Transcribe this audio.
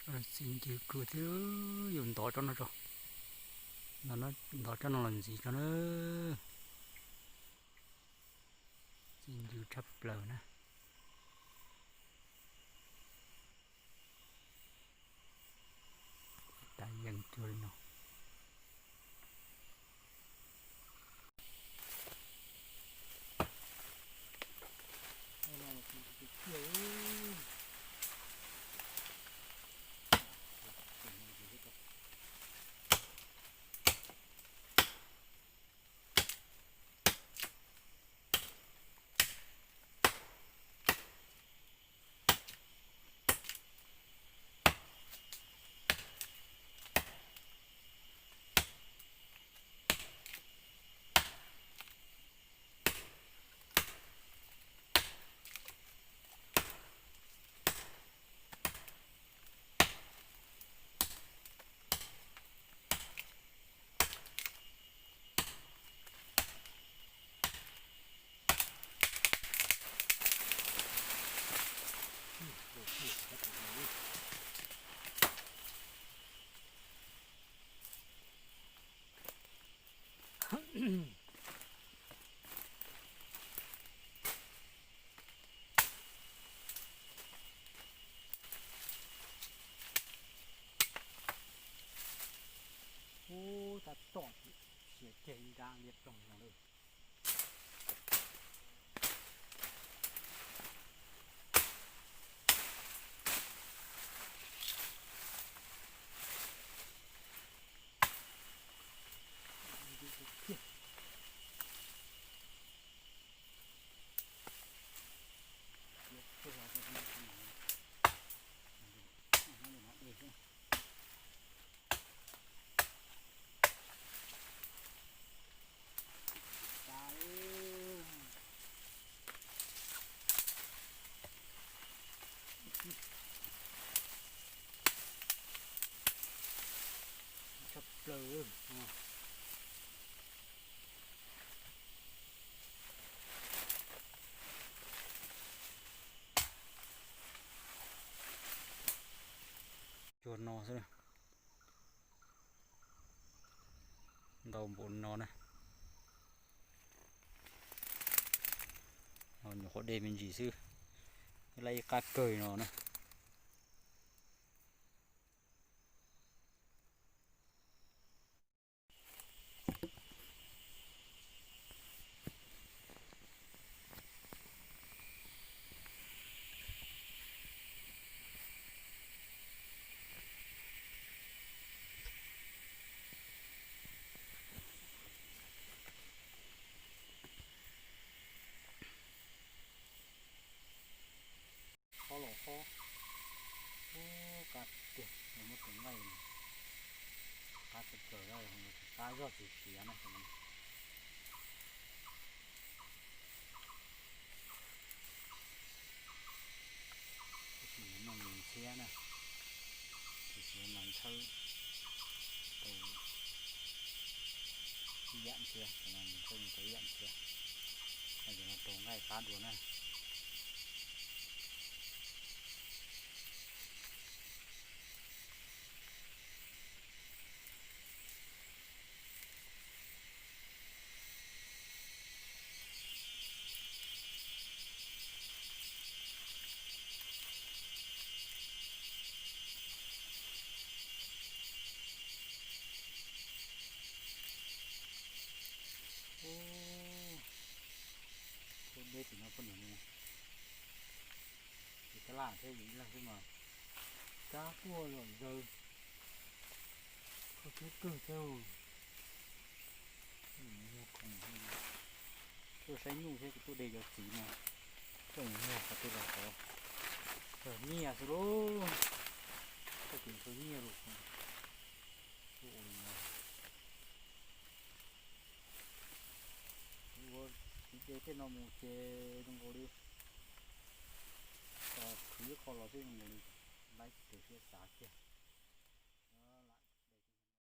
Txi ncw kawg thiab, yuav ntov tsob no tso. Ntov tsob no los ntxiv tso na. Txi ncw tshaj plaws na. Tab yees cuag li no. Ub, tab tom siav kiag ib nrab liab ploog no lawm. Tshaj plaws. Cuag no xwb. Ntau npaum no na. Nyuam qhuav dej me ntsis xwb, ib lab ib qab kawg no na. Qhob los qhob. Ub, qab tiag, muab tus nqaij qab tawg plaws, qab zog tsis siav na. Tab sis nws noj mus ntxhiab na, tsis siav mas ntxhawb tau ib yam ntxhiab, nws ntxhawb mus tau ib yam ntxhiab. Ces no rau nqaij qab dua na. Ub, deb tim no poj niam mus. Ces tab laj thiab yus ib leeg xwb mas cab tuaj zom zaws, kho siab kawg thiab. Tuaj saib nyuj thiab kuv tuaj de cov txiv no, tuaj mus muag qhov twg los xyov, yog nyiaj xwb lauj. Tuaj tim tau nyiaj lawm. Ua txiv de tej no mus ces zoo nkaus li, khwv ib qho los xwb zoo nkaus li laib tes siab xav kiag.